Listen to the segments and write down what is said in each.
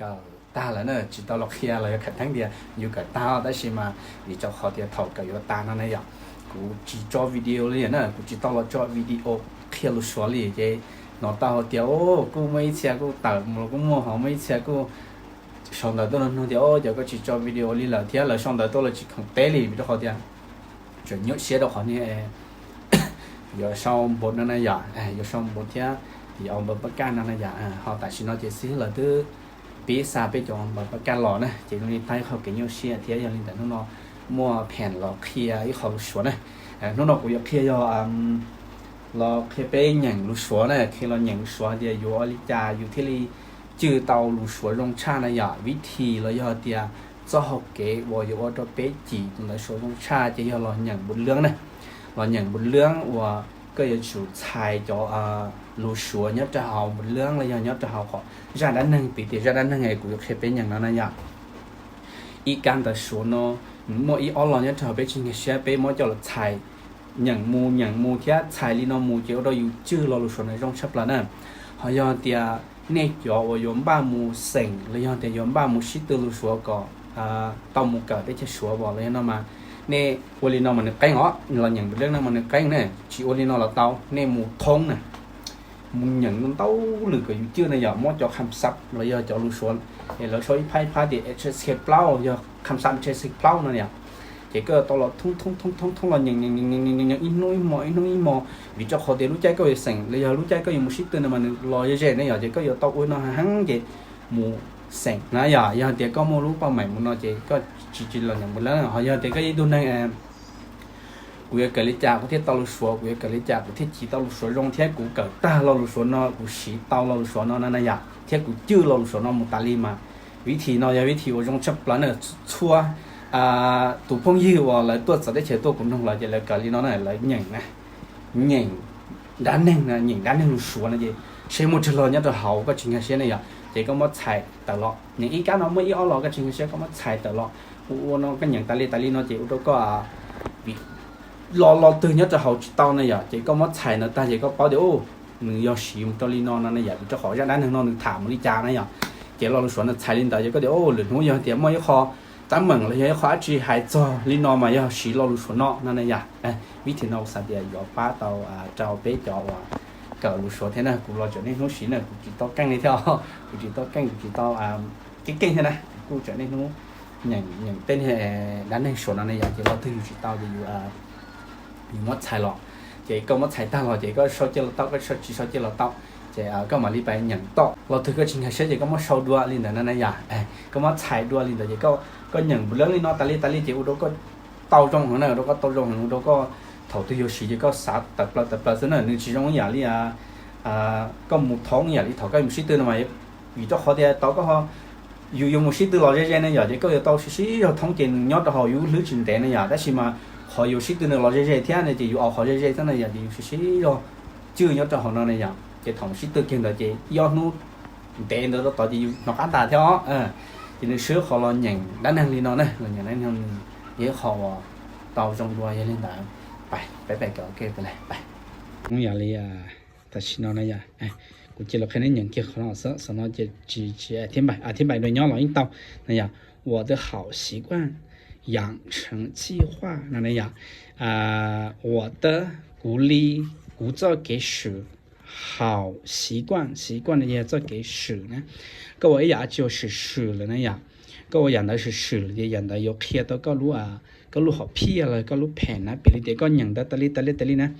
kawm tag lawm na, tsis tau los qhia los yog khawm theeb tias yus kawm tag, tab sis mas vim rau qhov tias thaum kawm yuav tag no na yom, kuv tsis tso video li na, kuv tsis tau los tso video qhia lus Suav li ces hnov tau hais tias o, kuj muaj ib txhia kuj tawm mus los kuj muaj, ho muaj ib txhia kuj sau ntawv tuaj nug tias o, cas koj tsis tso video li lawm thiab, lawv sau ntawv tuaj los tsis khoom teb li vim rau qhov tias tseem nyuaj siab rau qhov niag yuav sau npav no na yom, yuav sau npav thiab yuav ua npav pab kaj no na yom. Ho tam sim no ces xib hwb lawv twb pib xa peb cov npav pab kaj los na, ces zoo li tag ib qho kev nyuaj siab thiab. Yog li ntawd hnub no muaj pheem los qhia ib qho lus Suav na. Hnub no kuv yuav qhia yog los qhia peb nyeem lus Suav na, qhia los nyeem lus Suav tias yuav ua li cas yus thiaj li cwj tau lus Suav zoo tshaj na yom, vib thim los yog tias txoj hau kev uas yuav ua rau peb cim tus ntawv Suav zoo tshaj ces yog los nyeem npav lwb na. Los nyeem npav lwb uas koj yuav tsum txhais cov lus Suav nyob rau hauv npav lwb los yog nyob rau hauv qhov zaj dab neeg, piv tias zaj dab neeg es kuv yuav qhia peb nyeem no na yom. Ib kab ntawv Suav no nws muaj ib ob lo nyob rau hauv, peb tsis nkag siab, peb muab coj los txhais, nyeem mus nyeem mus thiab txhais li no mus ces ua rau yus cwj lo lus Suav no zoo tshaj plaws na. Ho yog tias nej cov uas yuav npaj mus xeem los yog tias yuav npaj mus sib tw lus Suav kom tau mus kawm teb chaws Suav los yog no mas nej ua li no mas nws qeeb os, los nyeem npav lwb no mas nws qeeb ne, tsis ua li no los tau, nej mus thoob na, mus nyeem ntau lwm kom yus cwj na yom, muab cov kham xab los yog cov lus Suav es lawv sau ib phab ib phab tias HSK plaub, yog kham xab HSK plaub no yom. Ces koj tau los thoob thoob thoob thoob los nyeem nyeem nyeem ib hnub ib hmo ib hnub ib hmo, vim rau qhov tias lub caij koj yuav xeem los yog lub caij koj yuav mus sib tw no mas nws los ze ze ne yom, ces koj yuav tau ua no heev ces mus xeem na yom. Yog tias koj muaj lub paj meem mus no ces koj tsis tsis los nyeem npav lwb. Ho yog tias koj yog ib tug neeg kuv yuav kawm li cas kuv thiaj tau lus Suav, kuv yuav kawm li cas kuv thiaj cim tau lus Suav zoo thiab kuv kawm tag lo lus Suav no kuv siv tau lo lus Suav no na yom, thiab kuv cwj lo lus Suav no mus tas li mas vib thim no yog vib thim uas zoo tshaj plaws na. Txhua tus phooj ywg uas lawv tuaj txawv teb chaws tuaj kuv noog lawm ces lawv kawm li no na, lawv nyeem na, nyeem dab neeg, nyeem dab neeg lus Suav no ces seb muaj tsawg lo nyob rau hauv, koj tsis nkag siab ne yom, ces koj muab txhais tawm los. Nyeem ib kab no muaj ib ob lo koj tsis nkag siab koj muab txhais tawm los, ua ua no koj nyeem tas li tas li no ces ua rau koj vim lo lo twg nyob rau hauv tsis tau na yom, ces koj muab txhais ntawd tag ces koj paub tias nws yog siv mus rau li no no na yom, vim rau qhov zaj dab neeg no nws tham mus li cas na yom. Ces lo lus Suav no txhais li ntawd ces koj tias lwm hnub yog tias muaj ib qho teeb meem los yog ib qho dab tsi hais txog li no mas yog siv lo lus Suav no no na yom. Vib thim no kuv xav tias yuav pab tau rau peb cov uas kawm lus Suav thiab na. Kuv los tseem niaj hnub siv na, kuv tsis tau keej li thiab, kuv tsis tau keej, kuv tsis tau keej keej thiab na, kuv kuj tseem niaj hnub nyeem nyeem tej niag dab neeg Suav no na yom, ces lo twg yus tsis tau ces yus yus muab txhais los, ces koj muab txhais tag los ces koj sau cia los tau, koj tsis sau cia los tau, ces koj mam li pais nyeem tau. Lo twg koj tsis nkag siab ces koj muab sau dua li ntawd na na yom, koj muab txhais dua li ntawd ces koj nyeem npav lwb li no tas li tas li ces ua rau koj tau zoo heev na, ua rau koj tau zoo heev, ua rau koj thaum twg yuav siv ces koj xav tawm plaws tawm plaws xwb na, nws tsis zoo ib yam li koj mus thoob ib yam li thaum koj mus sib tw no mas, vim rau qhov tias tau koj yus yuav mus sib tw los ze ze na yom, ces koj yuav tau siv siv zog thoob ces nws nyob rau hauv yus hlwb tsis ntev na yom, tab sis mas qhov yuav sib tw nws los ze ze thiab no ces yus aus qhov ze ze xwb na yom, ces yus siv siv zog cwj nyob rau hauv no na yom, ces thaum sib tw kiag ntawd ces ib ob hnub ntev ntawd rau tod ces yus hnov qab tas thiab os. Ces nws swb qhov los nyeem dab neeg li no na, los nyeem dab neeg nws yog ib qho uas tau zoo dua. Yog li ntawd pais peb pais kawm ua ke pais. Yog li tam sim no na yom, kuv cia li qhia nej nyeem kiag qhov no xwb, xwb no ces tsis tsis thib npais, thib npais dua nyob los yeej tau na yom. 我的好习惯养成计划 no na yom. 我的, kuv li, kuv txoj kev swm, 好习惯, 习惯 no yog txoj kev swm na. Koj ua ib yam dab tsi swm swm lawm na yom, koj ua yam ntawd swm swm lawm ces yam ntawd yuav qhia tau koj lub, koj lub hom phiaj los koj lub phem na. Piv li tias koj nyeem ntawv tas li tas li tas li na,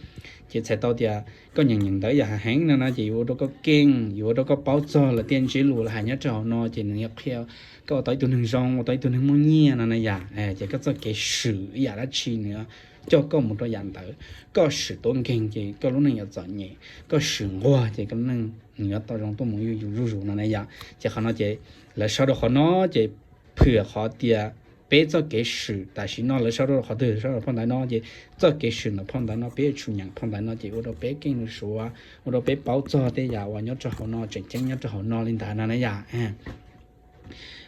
ces txhais tau tias koj nyeem nyeem ntawv yam heev heev no no ces yuav ua rau koj keej, yuav ua rau koj paub txog lawv tej ntsiab lus lawv hais nyob rau hauv no ces nws yuav qhia koj ua tau ib tug neeg zoo, ua tau ib tug neeg muaj nyiaj no na yom. Ces koj txoj kev swm ib yam dab tsi nws coj koj mus rau yam ntawd. Koj swm tuav nkeeg ces koj lub neej yuav txom nyem, koj swm nquag ces koj lub neej nws yuav tau zoo tuaj mus zuj zus no na yom. Ces qhov no ces lawv sau rau qhov no ces phwm qhov tias peb txoj kev swm tam sim no lawv sau rau qhov twg, sau rau phau ntawv no ces txoj kev swm ntawm phau ntawv no peb yuav tsum nyeem phau ntawv no ces ua rau peb keej lus Suav, ua rau peb paub txog tej yam uas nyob rau hauv no tseem ceeb nyob rau hauv no li ntawd no na yom.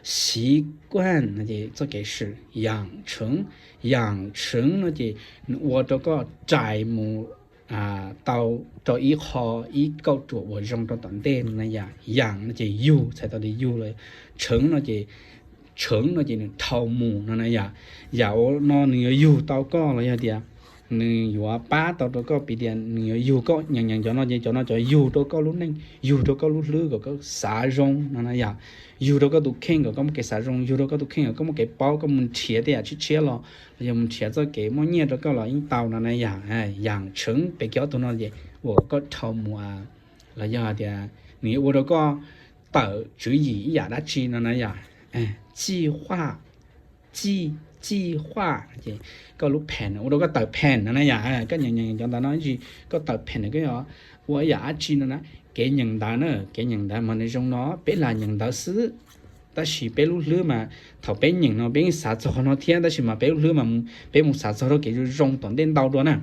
习惯 no ces txoj kev swm, 养成, 养成 no ces nws ua rau koj rais mus tau rau ib qho, ib kauj ruam uas zoo rau tom ntej no na yom. Yam no ces yug, txhais tau tias yug los, tsheev no ces, tsheev no ces nws dhau mus no na yom. Yam uas no nws yuav yug tau koj los yog tias nws yuav pab tau rau koj, piv tias nws yuav yug koj nyeem nyeem cov no ces cov no cov yug rau koj lub neej, yug rau koj lub hlwb kom koj xav zoo no na yom. Yug rau koj tus kheej kom koj muaj kev xav zoo, yug rau koj tus kheej kom koj muaj kev paub, koj mus nrhiav tej yam tshiab tshiab los, los yog mus nrhiav txoj kev muaj nyiaj rau koj los yeej tau no na yom. Yam tsheev pem kiag ob tug no ces ua kom koj dhau mus, los yog tias nws yuav ua rau koj tawm tswv yim ib yam dab tsi no na yom. Cij huaj, cij, cij huaj ces koj lub pheem ua rau koj tawm pheem no na yom. Koj nyeem nyeem cov ntawv no ib ntsis koj tawm pheem koj yuav ua ib yam dab tsi no na. Kev nyeem ntawv na, kev nyeem ntawv mas nws zoo no, peb lam nyeem ntawv xwb, tab sis peb lub hlwb mas thaum peb nyeem no peb yeej xav txog qhov no thiab, tab sis mas peb lub hlwb mas peb mus xav txog rau kev zoo zoo tom ntej ntau dua na.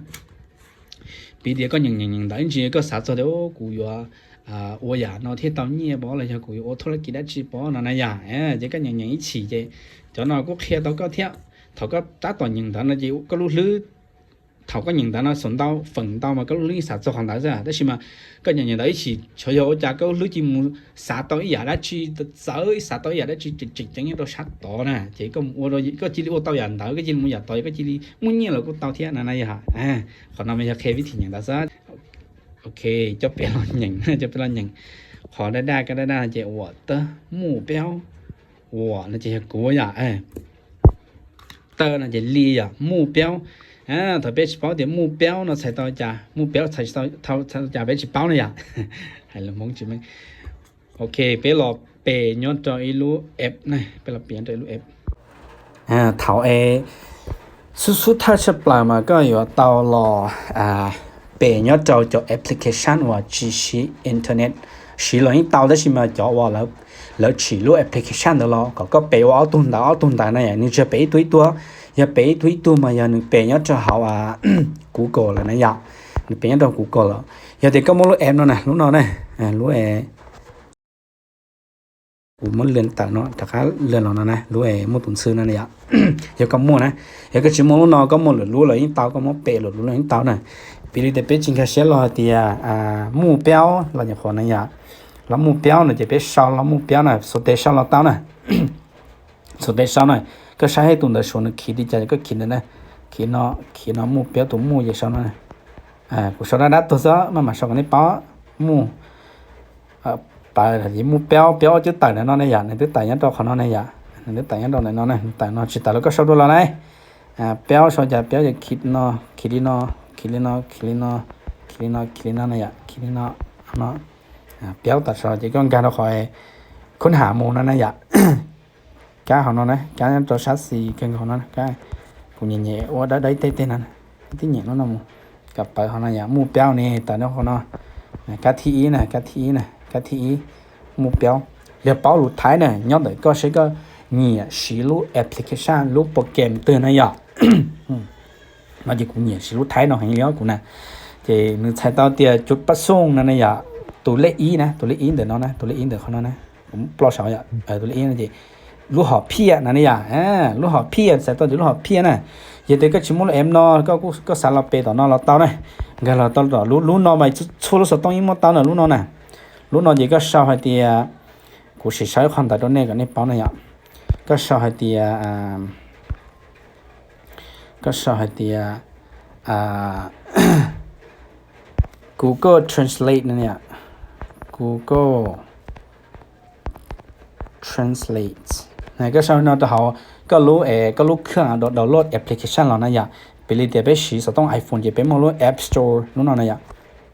Piv tias koj nyeem nyeem nyeem ntawv ib ntsis koj xav txog tias kuv yuav ua yam no thiaj tau nyiaj pov los yog kuv yuav ua thuj lab kis dab tsi pov no na yom. Ces koj nyeem nyeem ib chim ces cov no kuj qhia tau koj thiab. Thaum koj tab tom nyeem ntawv no ces koj lub hlwb, thaum koj nyeem ntawv no xav ntau feem ntau mas koj lub hlwb yeej xav txog qhov ntawd xwb, tab sis mas koj nyeem nyeem ntawv ib chim xyov yog ua cas koj lub hlwb cia li mus xav tau ib yam dab tsi, txawv xav tau ib yam dab tsi tseem tseem ceeb nyob rau sab tod na, ces koj cia li ua tau yam ntawd, koj cia li mus yam tod, koj cia li muaj nyiaj los kuj tau thiab no na yom. Qhov no mas yog qhia vib thim nyeem ntawv xwb. Ok, coj peb los nyeem, coj peb los nyeem. Qhov daj daj, kab daj daj no ces uas tawb, mus piaub, uas no ces yog kuv yom. Tawb no ces li yom, mus piaub. Thaum peb tsis paub tias mus piaub no txhais tau cas, mus piaub txhais tau cas peb tsis paub na yom. Hais lus Hmoob tsis meej. Ok, peb los pem nyob rau ib lub app na, peb los pem nyob rau ib lub app. Thaum es xub xub thawj tshaj plaws mas koj yuav tau los pem nyob rau cov application uas tsis siv internet. Siv los yeej tau tab sis mas cov uas lawv tsim lub application ntawd los kom koj pem ua ob tug ntawv ob tug ntawv na yom, nws tsis yog pem ib tug ib tug, yog pem ib tug ib tug mas yog nws pem nyob rau hauv Google lawm na yom. Nws pem nyob rau Google lawm. Yog tias koj muaj lub app no na, lub no na, lub kuv muab lwm tawm no rov qab lwm los no na, lub muaj tus ntxhw no na yom. Yog koj muaj na, yog koj tsis muaj lub no koj muaj lwm lub los yeej tau, koj muab pem lwm lub los yeej tau na. Piv li tias peb tsis nkag siab los hais tias mus piaub los nyuam qhuav na yom, los mus piaub no ces peb sau los mus piaub na, xuas tes sau los tau na. Xuas tes sau na, koj saib ib tug ntawd suav nws khiv li cas koj khiv ntawd na, khiv no, khiv no mus piaub tus mus ces sau no. Kuv sau dab dab tuag xwb maj mam sau kom nej paub. Mus, pab mus piaub, piaub twb tawm ntawm no ne yom, nws twb tawm nyob rau qhov no ne yom, nws twb tawm nyob rau ntawm no ne, nws tawm no tsis tawm los koj sau dua los ne. Piaub sau cas piaub ces khiv no, khiv li no, khiv li no, khiv li no, khiv li no, khiv li no ne yom, khiv li no, no. Piaub tawm sau ces koj nkag rau qhov khub ham mus no ne yom. Kab hauv no na, kab nyob rau sab xis kawg nkaus no, kab kuv nyem nyem ua dawb dawb ib teg teg no, tib nyem lub no mus, kom pawv hauv no yom, mus piaub ne tawm nyob qhov no. Kab thib ib na, kab thib ib na, kab thib ib, mus piaub. Yog paub lus Thaib na, nyob ntawm koj seb koj nyiam siv lub application, lub program twg na yom. No ces kuv nyiam siv lub Thaib no heev li os kuv na. Ces nws txhais tau tias cuv pab xooj no ne yom, tus lej ib na, tus lej ib ntawm no na, tus lej ib ntawm qhov no na, kuv ploj saud yom, tus lej ib no ces lub hom phiaj no ne yom, lub hom phiaj txhais tau tias lub hom phiaj na. Yog tias koj tsis muaj lub app no, koj xav los pem tom no los tau na, nkag los tau tom lub, lub no mas txhua lub xov tooj yeej muaj tau na lub no na. Lub no ces koj sau hais tias, kuv sim sau ib qho ntawv rau nej kom nej paub na yom. Koj sau hais tias, koj sau hais tias Google Translate no, Google Translate. Koj sau no rau hauv koj lub, koj lub khw download application los na yom. Piv li tias peb siv xov tooj iPhone ces peb muaj lub App Store lub no na yom.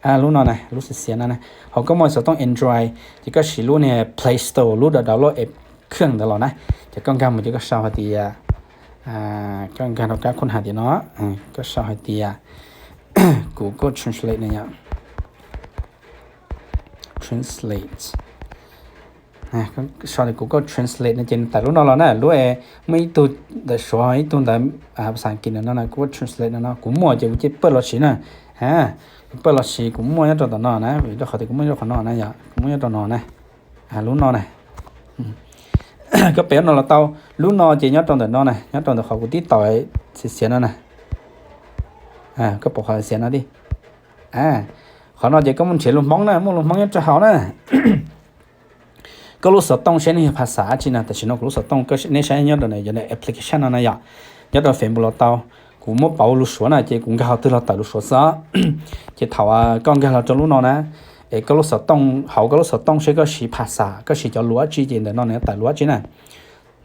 Lub no na, lub xiav xiav no na. Ho koj muaj xov tooj Android ces koj siv lub niag Play Store lub download app khw ntawd los na. Ces koj nkag mus ces koj sau hais tias, koj nkag rau kab khub ham tim no, koj sau hais tias Google Translate no yom. Translate. Sau tias Google Translate no ces nws tawm lub no los na, lub muaj ib tug ntawm Suav ib tug ntawm xas kis ntawm no na, Google Translate no no kuv muaj ces kuv cia li pawj los siv na. Kuv pawj los siv kuv muaj nyob rau tom no na, vim rau qhov tias kuv muaj nyob rau qhov no na yom, kuv muaj nyob rau no na. Lub no na, koj pem no los tau. Lub no ces nyob rau ntawm no na, nyob rau ntawm qhov kuv tib taus xiav xiav no na. Koj pom qhov xiav no tib. Qhov no ces koj muaj nrhiav lus Hmoob na, muaj lus Hmoob nyob rau hauv na. Koj lub xov tooj seb nws yog phas xas dab tsi na. Tam sim no kuv lub xov tooj, nej saib nyob rau yog application no na yom, nyob rau Facebook los tau. Kuv muab pauv lus Suav na ces kuv nkag qhov twg los tawm lus Suav xwb. Ces thaum koj nkag los rau lub no na, es koj lub xov tooj, hauv koj lub xov tooj seb koj siv phas xas, koj siv cov lus dab tsi ces ntawm no nws yuav tawm lus dab tsi na.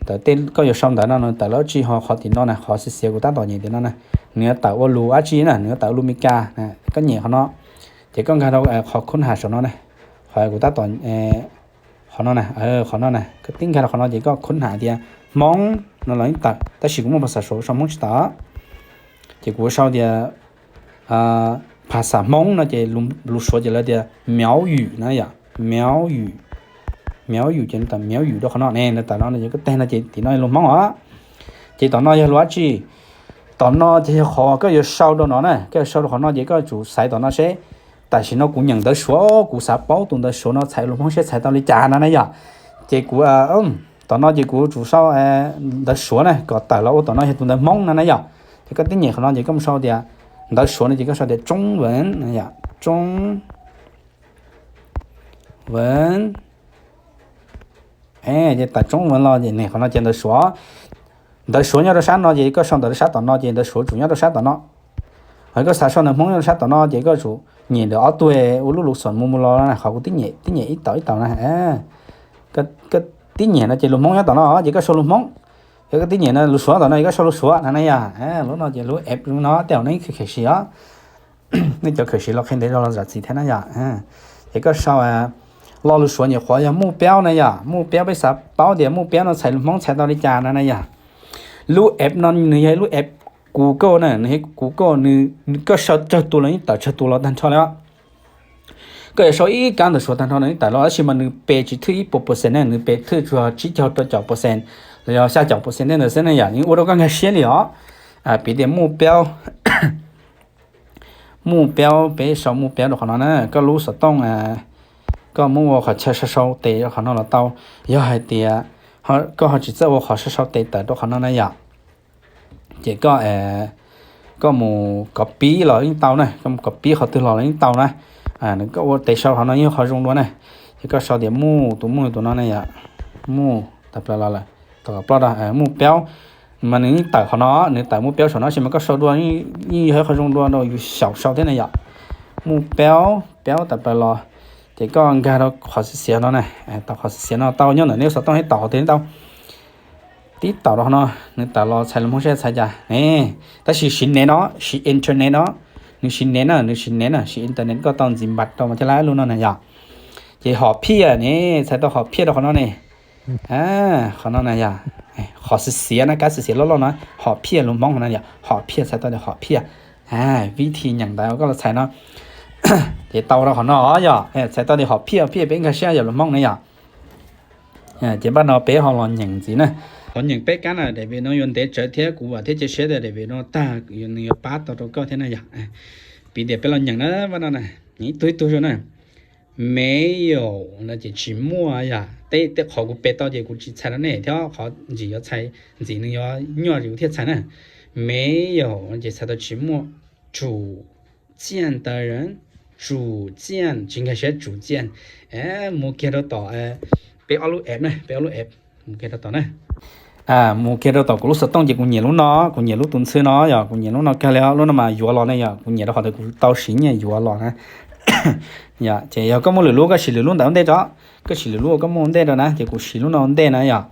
Ntawm tej koj yuav sau ntawv no nws tawm lus dab tsi, ho qhov tim no na, qhov xiav xiav kuv tab tom nyem tim no na, nws yuav tawm ua lus dab tsi na, nws yuav tawm lus Meskas. Koj nyem qhov no, ces koj nkag rau qhov khub ham saum no na, qhov kuv tab tom, qhov no na, qhov no na, koj tib nkag rau qhov no ces koj khub ham tias Hmoob no los yeej tawm, tab sis kuv muaj phas xas Suav sau Hmoob tsis tawm. Ces kuv sau tias phas xas Hmoob no ces lus Suav ces lawv tias Miaoyu na yom, Miaoyu, Miaoyu ces nws tawm Miaoyu rau qhov no ne, nws tawm no ces koj teg no ces tim no lus Hmoob os. Ces tom no yog lus dab tsi? Tom no ces yog qhov koj yuav sau rau no na, koj yuav sau rau qhov no ces koj tsum xaiv tom no seb, tam sim no kuv nyeem ntawv Suav, kuv xav paub tus ntawv Suav no txhais lus Hmoob seb txhais tau li cas no na yom. Ces kuv, tom no ces kuv tsum sau ntawv Suav na kom tawm los ua tom no yog tus ntawv Hmoob no na yom. Ces koj tib nyem qhov no ces koj mus sau tias ntawv Suav no ces koj sau tias 中文 na yom, 中文. Ces tawm 中文 los ces ne, qhov no ces ntawv Suav. Ntawv Suav nyob rau sab no ces koj sau ntawv rau sab tom no ces ntawv Suav tsum nyob rau sab tom no. Ho koj xav sau ntawv Hmoob nyob rau sab tom no ces koj tsum nyem ntawm ob tug ua lub lus xom mus mus los na, qhov kuv tib nyem tib nyem ib tau ib tau na. Koj tib nyem no ces lus Hmoob nyob tom no ces koj sau lus Hmoob. Yog koj tib nyem no lus Suav tom no ces koj sau lus Suav no na yom. Lub no ces lub app no tej zaum nej kheev siv os. Nej cov kheev siv los qhia ntev zog los zam txim thiab na yom. Ces koj sau lo lus Suav nyuam qhuav yog 目标 na yom, 目标 peb xav paub tias 目标 no txhais lus Hmoob txhais tau li cas no na yom. Lub app no nws yog lub app Google na, nws yog Google, nws koj sau tsawg tus los yeej tawm tsawg tus los tag nrho li os. Koj yuav sau ib kab ntawv Suav tag nrho nws yeej tawm los, tab sis mas nws pes tsis thwj ib puas percent ne, nws pes thwj tsuas tsib caug rau caum percent los yog xya caum percent tej ntawd xwb ne yom, yeej ua rau koj nkag siab li os. Piv tias 目标, 目标, peb sau 目标 rau qhov no na, koj lub xov tooj koj muab ua qhov chaw sau sau tes rau qhov no los tau. Yog hais tias koj ho tsis txawj ua qhov sau sau tes tawm rau qhov no na yom, ces koj, koj mus copy los yeej tau na, koj mus copy qhov twg los los yeej tau na. Nws koj ua tes sau qhov no yeej yog qhov zoo dua na. Ces koj sau tias 目, tus 目 tus no na yom, 目 tawm plaws los lawm, tom ploj rau 目标 mas nws yeej tawm qhov no, nws tawm 目标 saum no tab sis mas koj sau dua yeej yog ib qho zoo dua rau yus xyaum sau thiab na yom. 目标, 标 tawm plaws los, ces koj nkag rau qhov xiav xiav no na, tau qhov xiav xiav no tau nyob ntawm nej xov tooj thiab tau qhov twg tau. Tib taum rau qhov no, nws tawm los txhais lus Hmoob seb txhais cas ne. Tab sis siv net no, siv internet no, nws siv net na, nws siv net na, siv internet koj tau ntxiv npas rau mas thiaj li lub no na yom. Ces hom phiaj ne, txhais tau hom phiaj rau qhov no ne. Qhov no na yom, qhov xiav xiav na, kab xiav xiav loj loj no, hom phiaj lus Hmoob qhov no yom, hom phiaj txhais tau tias hom phiaj. Vib thi nyeem ntawv koj los txhais no, ces tau rau qhov no yom, txhais tau tias hom phiaj, phiaj peb nkag siab yom lus Hmoob na yom. Ces npaj no peb ho los nyeem ntxiv na. Los nyeem peb kab na, daim video no yuav ntev tsawv thiab kuv vam thiab cia siab tias daim video no tag nws yuav pab tau rau koj thiab na yom. Piv tias peb los nyeem na, npaj no na, nyeem ib tug ib tug xwb na. 没有 no ces tsis muaj yom, tej tej qhov kuv pe tau ces kuv tsis txhais rau nej thiab, qhov ntsis yuav txhais ntxiv nws yuav nyuaj kuv thiaj txhais na. 没有 no ces txhais tau tsis muaj. 主见的人, 主见, tsis nkag siab 主见. Mus kiag rau tom peb ob lub app na, peb ob lub app, mus kiag rau tom na. Mus kiag rau tom kuv lub xov tooj ces kuv nyiam lub no, kuv nyiam lub tus ntxhw no yom, kuv nyiam lub no kawg li os, lub no mas yuav los ne yom, kuv nyiam rau qhov tias kuv tau siv nyiaj yuav los na. Yom, ces yog koj muaj lwm lub koj siv lwm lub ntawm ua ntej tso, koj siv lwm lub koj muaj ua ntej rau na, ces kuv siv lub no ua ntej na yom.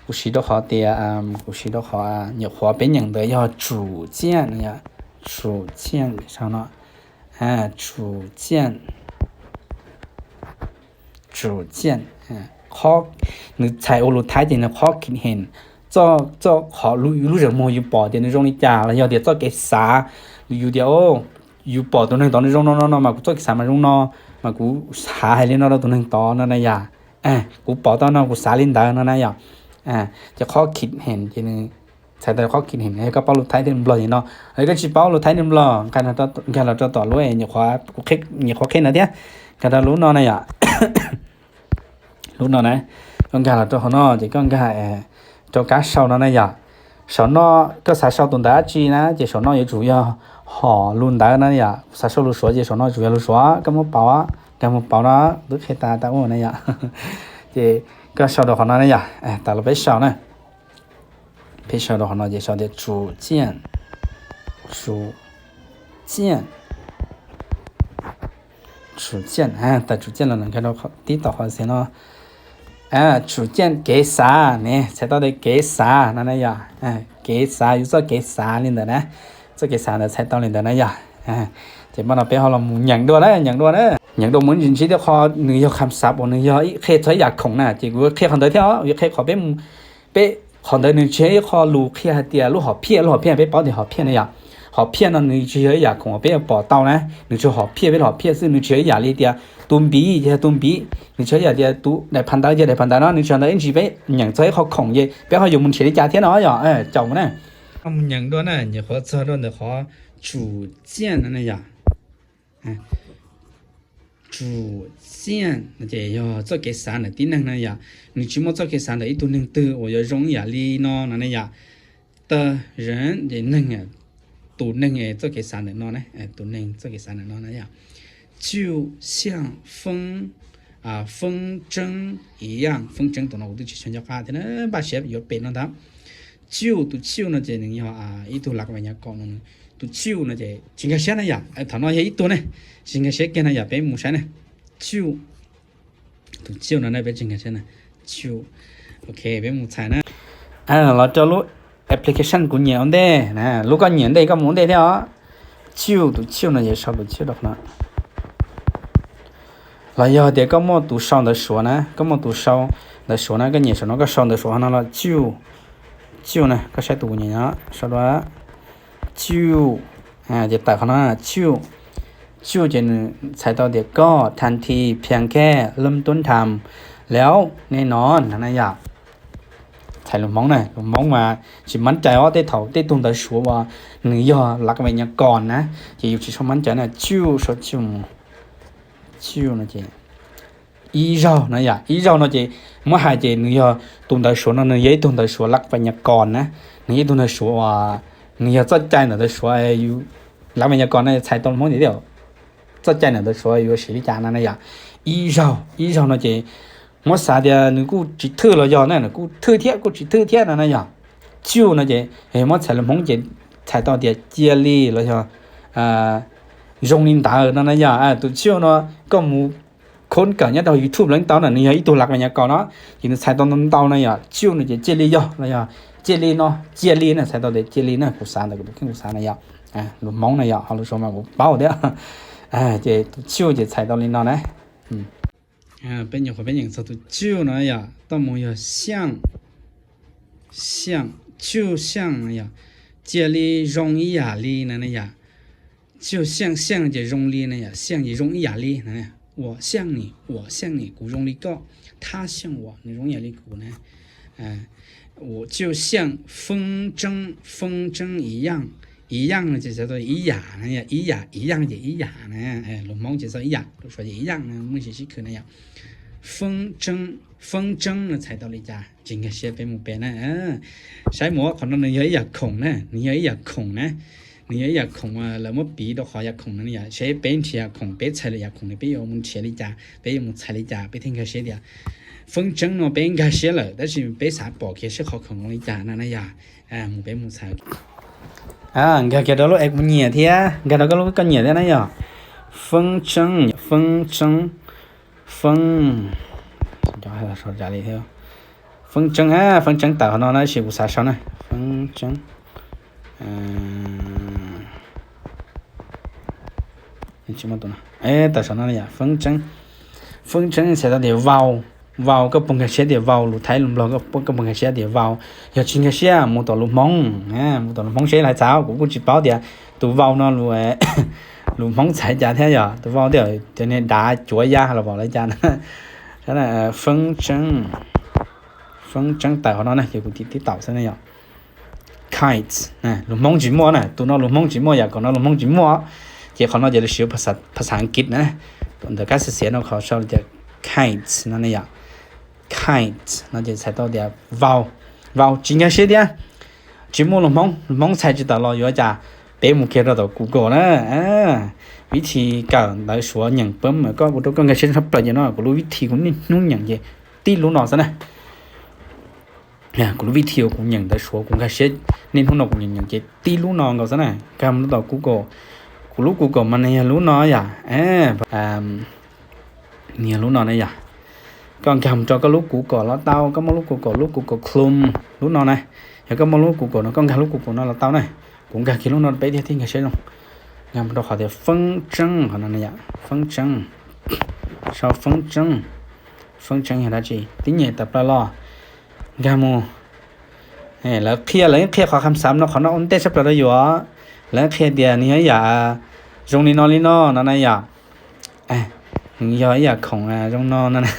Kuv siv rau qhov tias, kuv siv rau qhov nyuam qhuav peb nyeem ntawd yog 主见 no yom, 主见 sau no, 主见, 主见, nws txhais ua lus Thaib ces nws ข้อคิดเห็น, txoj, txoj qhov lub zeem muag yus pom tias nws zoo li cas los yog tias txoj kev xav, yus tias yus pom tus neeg tod nws zoo no no no mas kuv txoj kev xav mas zoo no, mas kuv xav hais li no rau tus neeg tod no na yom. Kuv pom tau no kuv xav li ntawd no na yom. Ces ข้อคิดเห็น ces nws txhais tau ข้อคิดเห็น yog koj paub lus Thaib thiab lus Nplog li no. Yog koj tsis paub lus Thaib lus Nplog, nkag los rau tom lub nyuam qhuav qhia ntawd thiab, nkag rau lub no na yom. Lub no na, koj nkag los rau qhov no ces koj nkag rau kab sau no na yom. Saum no koj xav sau tus ntawv dab tsi na ces saum no yuav tsum yog Hom lus ntawv no yom, xav sau lus Suav ces saum no tsuas yog lus Suav, koj muab pauv, koj mus pauv no, twb qhia tas tas ua na yom. Ces koj sau rau qhov no na yom, tas los peb sau na. Peb sau rau qhov no ces sau tias tsum ciaj, tsum ciaj, tsum ciaj, tas tsum ciaj los nkag rau tib tom qhov xev no. Tsum ciaj kev xav ne, txhais tau tias kev xav no na yom. Kev xav, yus txoj kev xav li ntawd na, txoj kev xav ntawd txhais tau li ntawd na yom. Ces mam no peb ho los mus nyeem dua na, nyeem dua na, nyeem dua mus ntsis ntsib tej qho nws yog kham xav uas nws yog ib qhia txog ib yam khoom na, ces kuv qhia qhov ntawd thiab os, kuv qhia qhov peb mus, peb qhov ntawd nws tsis yog ib qho lus qhia hais tias lub hom phiaj, lub hom phiaj peb paub tias hom phiaj na yom. Hom phiaj no nws tsis yog ib yam khoom uas peb yuav pom tau na, nws tsuas hom phiaj, peb hom phiaj xwb, nws tsis yog ib yam li tias tus npiv ces yog tus npiv, nws tsis yog ib yam tias tus daim phas ntawv ces daim phas ntawv no, nws tsis yog ntawd ib ntsis peb nyeem txog ib qho khoom ces peb ho yuav mus nrhiav li cas thiab no yom. Caum mus na, mus nyeem dua na, nyuam qhuav txog rau ntawm qhov tsum ciaj no na yom. Tsum ciaj no ces yog txoj kev xav ntawm tib neeg na yom. Nws tsis muaj txoj kev xav ntawm ib tug neeg twg uas yuav zoo ib yam li no no na yom. Tag zem ces neeg, tus neeg txoj kev xav ntawm no na, tus neeg txoj kev xav ntawm no na yom. 就像风, 风筝一样, 风筝 tus no kuv twb tsis tshua nco qab thiab na, npaj siab yuav pem no ntag. 就, tus 就 no ces nws yog ib tug lab vais nyas kos no. Tus 就 no ces tsis nkag siab na yom, thaum no yog ib tug ne, tsis nkag siab kiag na yom, peb mus saib na. 就, tus 就 no na peb tsis nkag siab na. 就, ok, peb mus txhais na. Los rau lub application kuv nyiam ua ntej, lub koj nyiam ntej koj mus ua ntej thiab os. 就, tus 就 no ces sau tus 就 rau qhov no. Los yog tias koj muaj tus sau ntawv Suav na, koj muaj tus sau ntawv Suav na, koj nyiam saum no koj sau ntawv Suav no los 就, 就 na, koj saib tus kuv nyiam no, sau dua 就, 就 ces tawm qhov no 就, 就 ces nws txhais tau tias ก็ทันที เพียงแค่เริ่มต้นทำแล้วแน่นอน no na yom. Txhais lus Hmoob na, lus Hmoob mas tsis mab cai ob tej thaum tej tug ntawv Suav uas nws yog lab vais nyas kos na, ces yus tsis tshua mab cai na, 就, sau 就, 就 no ces ib zaug no yom, ib zaug no ces muab hais ces nws yog tus ntawv Suav no nws yog ib tug ntawv Suav lab vais nyas kos na, nws yog ib tug ntawv Suav uas nws yog txoj cai ntawm ntawv Suav, lab vais nyas kos no txhais tau lus Hmoob tias txoj cai ntawm ntawv Suav yuav siv li cas no na yom. Ib zaug, ib zaug no ces muab xav tias nws kuj tsis thwj los yog na, nws kuj thwj thiab kuj tsis thwj thiab no na yom. 就 no ces muab txhais lus Hmoob ces txhais tau tias cia li los yog zoo li ntawd no na yom. Tus 就 no koj mus khoob kawm nyob rau YouTube los tau na, nws yog ib tug lab vais nyas kos no, ces nws txhais tau ntau ntau na yom. 就 no ces cia li yog los yog cia li no, cia li na, txhais tau tias cia li na, kuv xav ntawm kuv tus kheej kuv xav na yom. Lus Hmoob na yom, ho lus Suav mas kuv paub thiab. Ces tus 就 ces txhais tau li no na. Peb nyuam qhuav peb nyeem txog tus 就 no yom, toj mus yog 像, 像, 就像 no yog cia li zoo ib yam li no na yom. 就像, 像 ces zoo li no yom, 像 ces zoo ib yam li no. 我像你, 我像你, kuv zoo li koj. 他像我, nws zoo ib yam li kuv na. 就像风筝, 风筝一样, 一样 no ces txhais tau ib yam na, ib yam, 一样 ces ib yam na. Lus Hmoob ces txhais ib yam, lus Suav ces 一样 no, muaj tsis sib khwm na yom. 风筝, 风筝 no txhais tau li cas? Tsis nkag siab, peb mus pem na. Saib mus, qhov no nws yog ib yam khoom na, nws yog ib yam khoom na. Nws yog ib yam khoom, lawv muab piv rau qhov yam khoom no yom. Seb peb nrhiav yam khoom, peb txhais lwm yam khoom no peb yuav mus nrhiav li cas, peb yuav mus txhais li cas, peb thiaj nkag siab tias 风筝 no peb nkag siab lawm, tab sis peb xav pom kiag seb qhov khoom zoo li cas no na yom. Mus, peb mus txhais. Nkag kiag rau lub es kuv nyiam thiab, nkag rau koj lub koj nyiam thiab na yom. 风筝, 风筝, 风, 风筝 tawm qhov no na, tab sis kuv xav sau na. 风筝, tawm saum no yom, 风筝. 风筝 txhais tau tias vau. Vau, koj puas nkag siab tias vau? Lus Thaib lus Nplog koj puas nkag siab tias vau? Yog tsis nkag siab mus tom lus Hmoob, mus tom lus Hmoob seb lawv txhais, kuv kuj tsis paub tias tus vau no lus Hmoob txhais cas thiab yom. Tus vau tias cov niag dav cuav ya los pom lawv cas na. 风筝, 风筝 tawm qhov no na, ces kuv tib taum xwb na yom. Kite, lus Hmoob tsis muaj na, tus no lus Hmoob tsis muaj, yam khoom no lus Hmoob tsis muaj, ces qhov no ces lawv siv phas xas Askiv na. Ntawm kab xiav xiav no qhov sau tias kite no ne yom. Kite no ces txhais tau tias vau. Vau, tsis nkag siab thiab, tsis muaj lus Hmoob, lus Hmoob txhais tsis tawm los yuav cas, Peb mus kiag rau tom Google na, vib thi kawm ntawv Suav nyeem pem, koj ua rau koj nkag siab tshaj plaws ces no kuv lub vib thi kuv niaj hnub nyeem ces tib lub no xwb na. Kuv lub vib thi uas kuv nyeem ntawv Suav kuv nkag siab niaj hnub no kuv nyeem nyeem ces tib lub no nkaus xwb na. Nkag mus rau tom Google, kuv lub Google mas nws yog lub no yom. Nws yog lub no na yom. Koj nkag mus rau koj lub Google los tau, koj muaj lub Google, lub Google Chrome lub no na. Yog koj muaj lub Google no koj nkag lub Google no los tau na. Kuv nkag kiag lub no peb thiaj nkag siab zoo. Nkag mus rau qhov tias feeb tseeb qhov no na yom, feeb tseeb, sau feeb tseeb. Feeb tseeb yog dab tsi? Tib nyem tawm plaws los nkag mus. Lawv qhia, lawv yeej qhia qhov kham xav no, qhov no ua ntej tshaj plaws rau yus. Lawv qhia tias nws yog ib yam zoo li no li no no na yom. Nws yog ib yam khoom zoo no no na.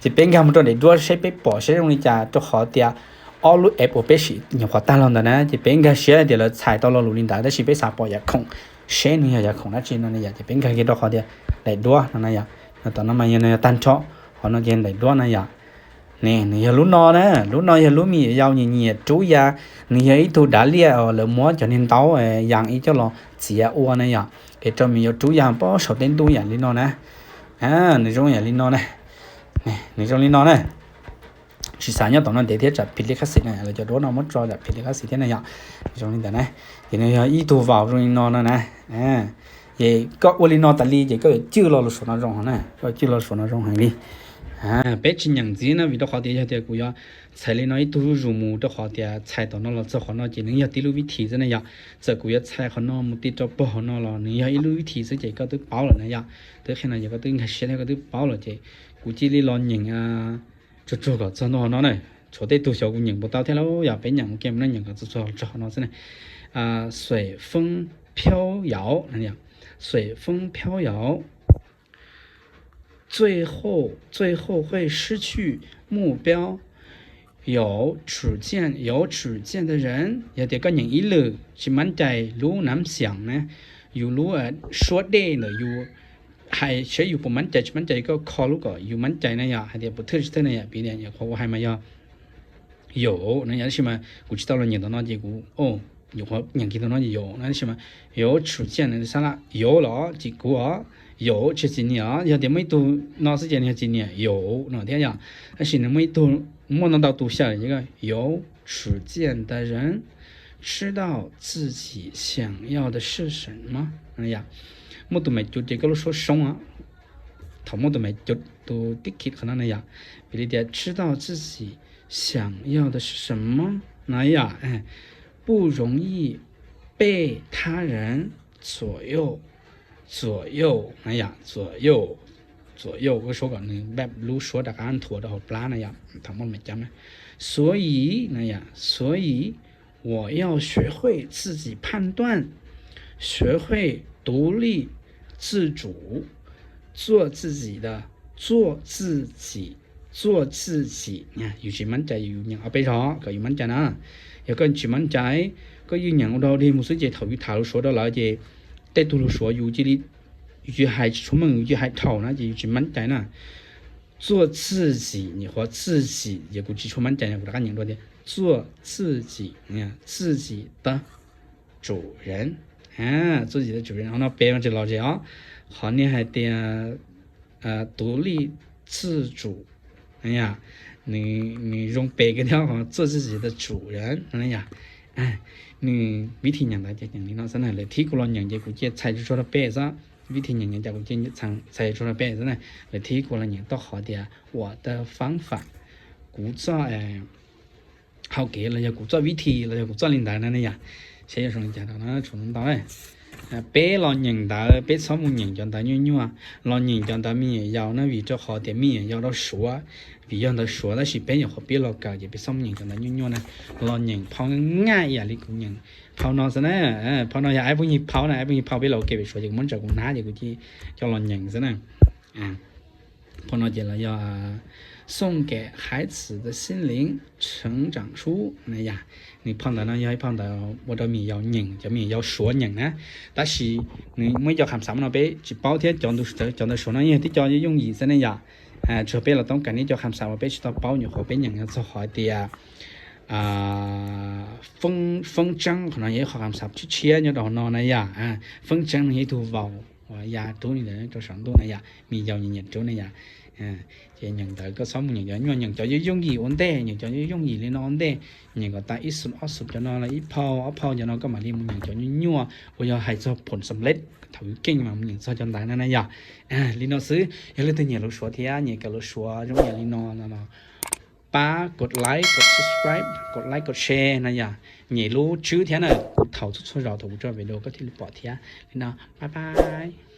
Ces peb nkag mus rau daim duab seb peb pom seb zoo li cas, rau qhov tias ob lub app uas peb sim nyuam qhuav tag los ntawd na, ces peb nkag siab tias lawv txhais tau lo lus li ntawd, tab sis peb xav pom yam khoom, seb nws yog yam khoom dab tsi no na yom. Ces peb nkag kiag rau qhov tias daim duab no na yom. Tom no mas yog, nws yog tag nrho, qhov no ces daim duab na yom. Ne, nws yog lub no na, lub no yog lub me nyuam yaus nyiam nyiam rub ya. Nws yog ib tug dav liaj uas lawv muab cov niag ntaub yas ib coj los txiav ua na yom, es rau me nyuam yaus rub ya pab saum tej ntuj yam li no na. Nws zoo yam li no na. Nws zoo li no na. Tsis xav nyob tom no ntev thiab tsam phim li qab xim na, lawv cov duab no muab tso tsam phim li qab xim thiab na yom. Zoo li ntawd na, ces nws yog ib tug vaus zoo li no no na. Ces koj ua li no tas li ces koj yuav cwj lo lus Suav no zoo na, koj cwj lo lus Suav no zoo heev li. Peb tsis nyeem ntxiv na, vim rau qhov tias yog tias kuv yuav txhais li no ib tug zuj zus mus, rau qhov tias txhais tom no los txog qhov no ces nws yog tib lub vib thi xwb na yom. Txawm kuv yuav txhais qhov no mus ti rau pog qhov no los nws yog ib lub vib thi xwb ces koj twb paub lawm na yom. Twb qhia no ces koj twb nkag siab thiab koj twb paub lawm ces kuv cia li los nyeem tsuag tsuag kom txog ntua qhov no na. Tshuav tej tug xyov kuv nyeem puas tau thiab lauj, yog peb nyeem ua ke mus na, nyeem kom txog txog txog qhov no xwb na. 随风飘摇, 随风飘摇, 最后，最后会失去目标。有主见，有主见的人, yog tias koj nyeem ib lwm tsis mab cai lub nam xiam na, yus lub suab dej ntawm yus hais saib yus puas mab cai tsis mab cai, koj kho lub kom yus mab cai na yom, hais tias puas thwj tsis thwj na yom. Piv tias nyuam qhuav kuv hais mas yog 有 no yom, tab sis mas kuv tsis tau los nyeem tom no ces kuv nyuam qhuav nyeem kiag tom no ces 有 no, tab sis mas 有主见 no xab laj 有 los ces kuv os, 有 tsis yog txiv niam os, yog tias muaj ib tug no xwb ces nws yog txiv niam 有 no thiab yom. Tab sis nws muaj ib tug, muaj ntau ntau tus xyaw ces 有主见的人知道自己想要的是什么. Muaj tus me cuv ces koj lub suab soob, thaum muaj tus me cuv tus tib khim qhov no na yom, piv li tias 知道自己想要的是什么 no yom, 不容易被他人左右, 左右, 左右, 左右, koj suav kom nws npaj lub suab rov qab nthuav rau hauv plab na yom, thaum muaj me cuv na. 所以 no yom, 所以 我要学会自己判断，学会独立自主，做自己的，做自己, 做自己. Yus tsis mab cai yus nyeem ob peb zaug kom yus mab cai na. Yog koj tsis mab cai, koj yeej nyeem ua dog dig mus xwb ces thaum yus tham lus suav rau lawv ces tej tug lus suav yus cia li, yus cia hais tsis tshua meej, yus cia hais dhau na ces yus tsis mab cai na. 做自己, nyuam qhuav 自己 ces kuv tsis tshua mab cai na, kuv rov qab nyeem dua tias 做自己, 自己的主人, 做自己的主人. Qhov no peb mas tsis los zem os. Qhov niag hais tias 独立自主, nws zoo pes kiag thiab, 做自己的主人 no yom. Nws vib thi nyeem ntawd ces nyeem li no xwb na, lawv thib kuv los nyeem ces kuv cia txhais tsuag tsuag rau peb xwb. Vib thi nyeem nyeem ces kuv cia txhais tsuag rau peb xwb na, lawv thib kuv los nyeem tau qhov tias 我的方法, kuv txoj hau kev los yog kuv txoj vib thi los yog kuv txoj li ntawd na ne yom. Saib yuav zoo li cas rau no, tshuav ntau ntau. Peb los nyeem ntawv peb txhob mus nyeem cov ntawv nyuaj nyuaj, los nyeem cov ntawv me nyuam yaus na, vim rau qhov tias me nyuam yaus rau suav, vim yog ntawv suav tab sis peb nyuam qhuav pib los kawm ces peb txhob mus nyeem cov ntawv nyuaj nyuaj na. Los nyeem phau nyaj ib yam li kuv nyeem phau no xwb na. Phau no yog ab phooj ywg phau na, ab phooj ywg phau peb los ua ke pem suav ces kuv muab ntsaws kuv hnab ces kuv cia coj los nyeem xwb na. Phau no ces los yog 送给孩子的心灵成长书 na yom. Nws phau ntawv no yog ib phau ntawv ua rau me nyuam yaus nyeem, cov me nyuam yaus suav nyeem na. Tab sis nws muaj ib co kham xav no peb tsis paub thiab, cov ntawv suav no yog tib co yooj yim xwb ne yom. Tsuas peb los toob kas neb co kham xav uas peb tsis tau paub, nyuam qhuav peb nyeem txog qhov tias Feeb Tseeb, qhov no yog ib qho kam xav tshiab tshiab nyob rau hauv no na yom. Feeb Tseeb nws yog ib tug vaus uas ya rub li ntawd rau saum ntuj na yom, me yaus nyiam nyiam rub na yom. Ces nyeem ntawd koj txhob mus nyeem cov nyuaj, nyeem cov yooj yooj yim ua ntej, nyeem cov yooj yooj yim li no ua ntej, nyeem kom tas ib xub ob xub cov no los ib phau ob phau cov no koj mam li mus nyeem cov nyuaj nyuaj uas yog hais txog phom xam lej thaum ywj keej mas mus nyeem txog cov ntawd no na yom. Li no xwb, yog leej twg nyiam lus Suav thiab nyiam kawm lus Suav zoo yam li no no los pab kos like, kos subscribe, kos like, kos share no yom. Nyem lub tswb thiab na, kuv thaum txhua txhua zaus thaum kuv tso video koj thiaj li pom thiab. Li no, bye bye.